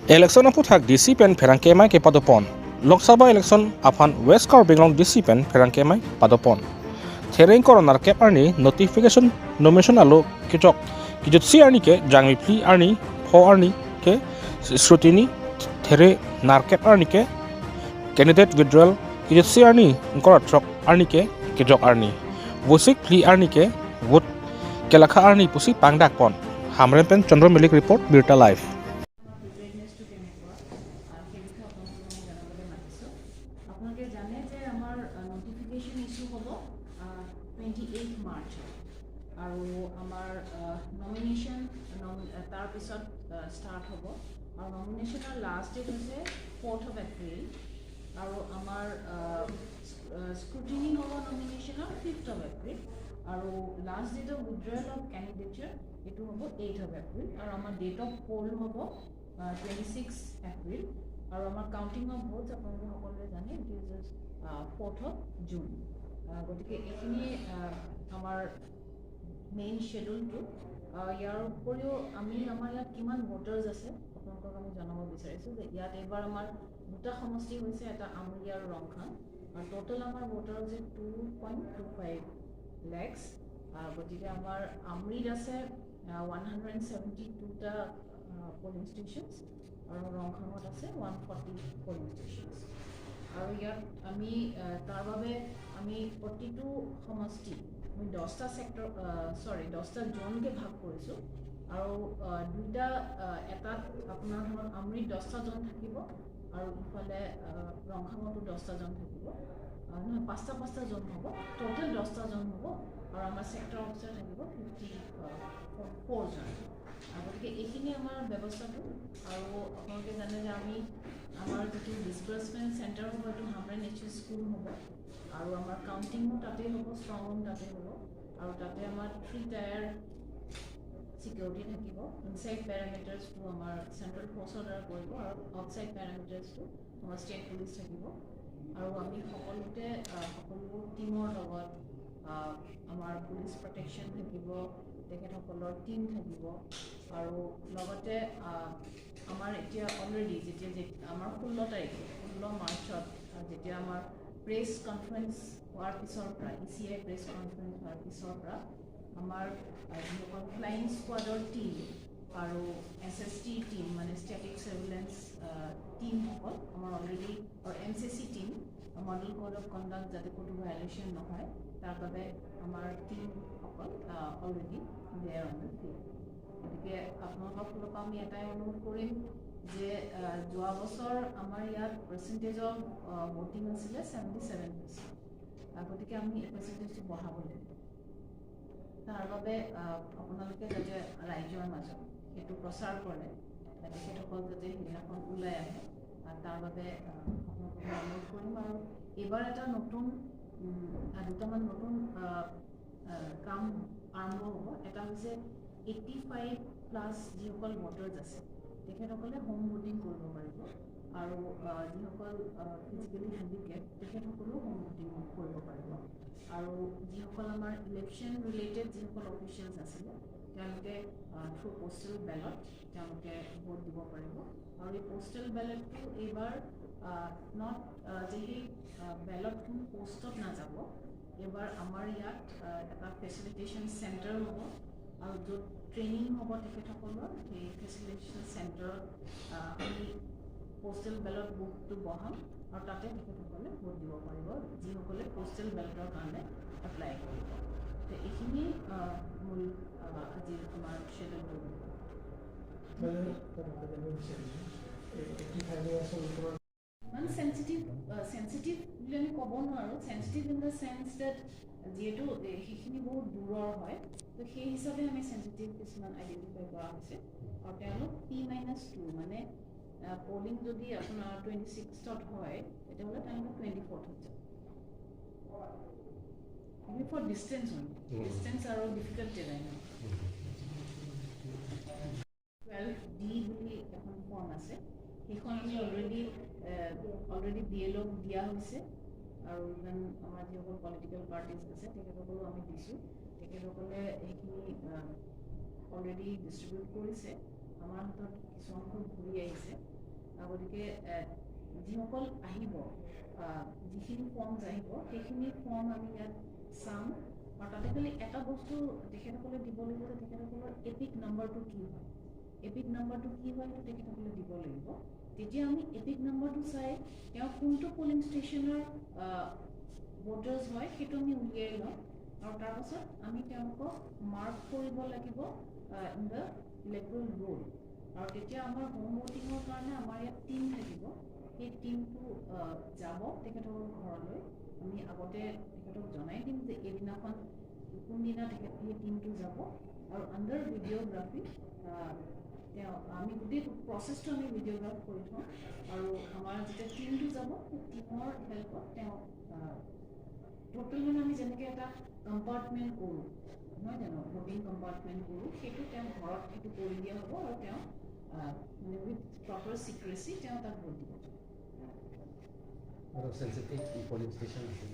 Election apu thak DC pen pherang kemai ke padopon. Lok Sabha election aphan West Karbi Anglong DC pen pherang kemai padopon. Thereng koronar kep arni notification nomination alo kijok kijut si arni ke jangmi pli arni pho arni ke scrutiny there nar kep arni ke candidate withdrawal kijut si arni ngkora trok arni ke kijok arni wusik pli arni ke vote kelakha arni pusi pangdak pon Hamren pen Chandra Milik report, Birta Live. প্ৰিপেয়াৰনেছটো কেনেকুৱা, সেই বিষয়ে আপোনালোকক মই জনাবলৈ মাতিছোঁ। আপোনালোকে জানে যে আমাৰ নটিফিকেশ্যন ইছ্যু হ'ব 28 মাৰ্চত আৰু আমাৰ নমিনেশ্যন তাৰপিছত ষ্টাৰ্ট হ'ব আৰু নমিনেশ্যনৰ লাষ্ট ডেট হৈছে 4th of April আৰু আমাৰ স্ক্ৰুটিনি হ'ব নমিনেশ্যনৰ 5th of April আৰু last date of withdrawal of candidature এইটো হ'ব 8th of April আৰু আমাৰ ডেট অফ পল হ'ব 26 এপ্ৰিল আৰু আমাৰ কাউণ্টিং অফ ভোটছ আপোনালোকে সকলোৱে জানে, it is 4th of June। গতিকে এইখিনি আমাৰ মেইন শ্বেডিউলটো। ইয়াৰ উপৰিও আমি আমাৰ ইয়াত কিমান ভোটাৰ্ছ আছে আপোনালোকক আমি জনাব বিচাৰিছোঁ যে ইয়াত এইবাৰ আমাৰ দুটা সমষ্টি হৈছে, এটা আমৰি আৰু ৰংখাং আৰু ট'টেল আমাৰ ভোটাৰ হৈছে 2.25 lakhs। গতিকে আমাৰ আমৰিত আছে 172টা পলিং ষ্টেচনছ আৰু ৰংখাঙত আছে 140 পলিং ষ্টেচনছ। আৰু ইয়াত আমি তাৰ বাবে আমি প্ৰতিটো সমষ্টি আমি 10টা ছেক্টৰ, চৰি, 10টা জ'নকৈ ভাগ কৰিছোঁ আৰু দুইটা এটাত আপোনাৰ ধৰক আমৰিত 10টা জ'ন থাকিব আৰু ইফালে ৰংখাঙতো 10টা জ'ন থাকিব। নহয়, পাঁচটা পাঁচটা জ'ন হ'ব, ট'টেল 10টা জ'ন হ'ব আৰু আমাৰ ছেক্টৰ অফিচাৰ থাকিব 54জন। গতিকে এইখিনি আমাৰ ব্যৱস্থাটো। আৰু আপোনালোকে জানে যে আমি আমাৰ যিটো ডিছবাৰ্চমেণ্ট চেণ্টাৰ হ'ব, এইটো হামৰেন এইচ এছ স্কুল হ'ব আৰু আমাৰ কাউণ্টিঙো তাতেই হ'ব, ষ্ট্ৰং ৰুম তাতে হ'ব আৰু তাতে আমাৰ থ্ৰী টায়াৰ ছিকিউৰিটি থাকিব। ইনচাইড পেৰামিটাৰ্ছটো আমাৰ চেণ্ট্ৰেল ফ'ৰ্চৰ দ্বাৰা কৰিব আৰু আউটছাইড পেৰামিটাৰ্ছটো আমাৰ ষ্টেট পুলিচ থাকিব। আৰু আমি সকলোতে সকলো টীমৰ লগত আমাৰ পুলিচ প্ৰটেকশ্যন থাকিব, তেখেতসকলৰ টীম থাকিব। আৰু লগতে আমাৰ এতিয়া অলৰেডি যেতিয়া আমাৰ 16 তাৰিখে, 16 মাৰ্চত যেতিয়া আমাৰ প্ৰেছ কনফাৰেঞ্চ হোৱাৰ পিছৰ পৰা, ইচিআই প্ৰেছ কনফাৰেঞ্চ হোৱাৰ পিছৰ পৰা আমাৰ যিসকল ফ্লাইং স্কোৱাডৰ টীম আৰু এছএছটি টীম, মানে ষ্টেটিক চাৰ্ভিলেঞ্চ টীমসকল আমাৰ অলৰেডি আৰু MCC team, model code of conduct যাতে ক'তো ভায়লেশ্যন নহয় তাৰ বাবে আমাৰ টীমসকল already they are on the field। গতিকে আপোনালোকৰ ফালৰ পৰা আমি এটাই অনুৰোধ কৰিম যে যোৱা বছৰ আমাৰ ইয়াত পাৰ্চেণ্টেজ অফ ভোটিং আছিলে 77%। গতিকে আমি এই পাৰ্চেণ্টেজটো বঢ়াব লাগিব। তাৰ বাবে আপোনালোকে যাতে ৰাইজৰ মাজত সেইটো প্ৰচাৰ কৰে, তেখেতসকল যাতে সেইদিনাখন ওলাই আহে, তাৰ বাবে আপোনালোকক মই অনুৰোধ কৰিম। আৰু এইবাৰ এটা নতুন দুটামান নতুন কাম আৰম্ভ হ'ব। এটা হৈছে 85+ যিসকল ভোটাৰ্ছ আছে তেখেতসকলে হোম ভোটিং কৰিব পাৰিব আৰু যিসকল ফিজিকেলি হেণ্ডিকেপ তেখেতসকলেও হোম ভোটিং কৰিব পাৰিব। আৰু যিসকল আমাৰ ইলেকশ্যন ৰিলেটেড যিসকল অফিচিয়েলছ আছিলে তেওঁলোকে থ্ৰু পষ্টেল বেলট তেওঁলোকে ভোট দিব পাৰিব। আৰু এই পষ্টেল বেলটটো এইবাৰ not যে সেই বেলটখন পষ্টত নাযাব, এইবাৰ আমাৰ ইয়াত এটা ফেচিলিটেশ্যন চেণ্টাৰ হ'ব আৰু য'ত ট্ৰেইনিং হ'ব তেখেতসকলৰ, সেই ফেচিলিটেশ্যন চেণ্টাৰত আমি পষ্টেল বেলট বুথটো বহাম আৰু তাতে তেখেতসকলে ভোট দিব পাৰিব, যিসকলে পষ্টেল বেলটৰ কাৰণে এপ্লাই কৰিব। তো এইখিনি মূল আজিৰ আমাৰ শ্বেডিউলটো। মানে এটা কথা জানিব বিচাৰিছোঁ, এই 85 ইয়াৰ্ছৰ ওপৰত ইমান চেঞ্চিটিভ, চেঞ্চিটিভ বুলি আমি ক'ব নোৱাৰোঁ। Sensitive in the sense that যিহেতু সেইখিনি বহুত দূৰৰ হয়, তো সেই হিচাপে আমি চেঞ্চিটিভ কিছুমান আইডেণ্টিফাই কৰা হৈছে। আৰু তেওঁলোক পি মাইনাছ 2, মানে পলিং যদি আপোনাৰ 26ত হয় তেতিয়াহ'লে তেওঁলোকে 24ত যাব। ফৰ ডিষ্টেঞ্চ হয়, ডিষ্টেঞ্চ আৰু ডিফিকাল্ট টেৰাইন। 12D বুলি এখন ফৰ্ম আছে, সেইখন আমি অলৰেডি বিএলঅ'ক দিয়া হৈছে আৰু ইভেন আমাৰ যিসকল পলিটিকেল পাৰ্টিজ আছে তেখেতসকলো আমি দিছোঁ। তেখেতসকলে সেইখিনি অলৰেডি ডিষ্ট্ৰিবিউট কৰিছে। আমাৰ হাতত কিছু অংশ ঘূৰি আহিছে। গতিকে যিসকল আহিব, যিখিনি ফৰ্মছ আহিব, সেইখিনি ফৰ্ম আমি ইয়াত চাম আৰু তাতে খালি এটা বস্তু তেখেতসকলে দিব লাগিব যে তেখেতসকলৰ এপিক নাম্বাৰটো কি হয়। এপিক নাম্বাৰটো কি হয়, সেইটো তেখেতসকলে দিব লাগিব। তেতিয়া আমি এপিক নাম্বাৰটো চাই তেওঁ কোনটো পলিং ষ্টেচনৰ ভোটাৰ্ছ হয়, সেইটো আমি উলিয়াই ল'ম আৰু তাৰপাছত আমি তেওঁলোকক মাৰ্ক কৰিব লাগিব ইন the electoral roll. আৰু তেতিয়া আমাৰ হোম ভোটিঙৰ কাৰণে আমাৰ ইয়াত টীম থাকিব। সেই টীমটো যাব তেখেতসকলৰ ঘৰলৈ। আমি আগতে তেখেতক জনাই দিম যে এইদিনাখন কোনদিনা তেখেত সেই টীমটো যাব আৰু আণ্ডাৰ ভিডিঅ'গ্ৰাফি তেওঁ আমি গোটেই প্ৰচেছটো আমি ভিডিঅ'গ্ৰাফ কৰি থওঁ আৰু আমাৰ যেতিয়া টীমটো যাব, সেই টীমৰ হেল্পত তেওঁ টোটেল মানে আমি যেনেকৈ এটা কম্পাৰ্টমেণ্ট কৰোঁ, নহয় জানো, ভোটিং কম্পাৰ্টমেণ্ট কৰোঁ, সেইটো তেওঁ ঘৰত সেইটো কৰি দিয়া হ'ব আৰু তেওঁ মানে উইথ প্ৰপাৰ চিক্ৰেচি তেওঁ তাত ভোট দিব। আৰু চেঞ্চিটিভ পলিং ষ্টেচন আছে?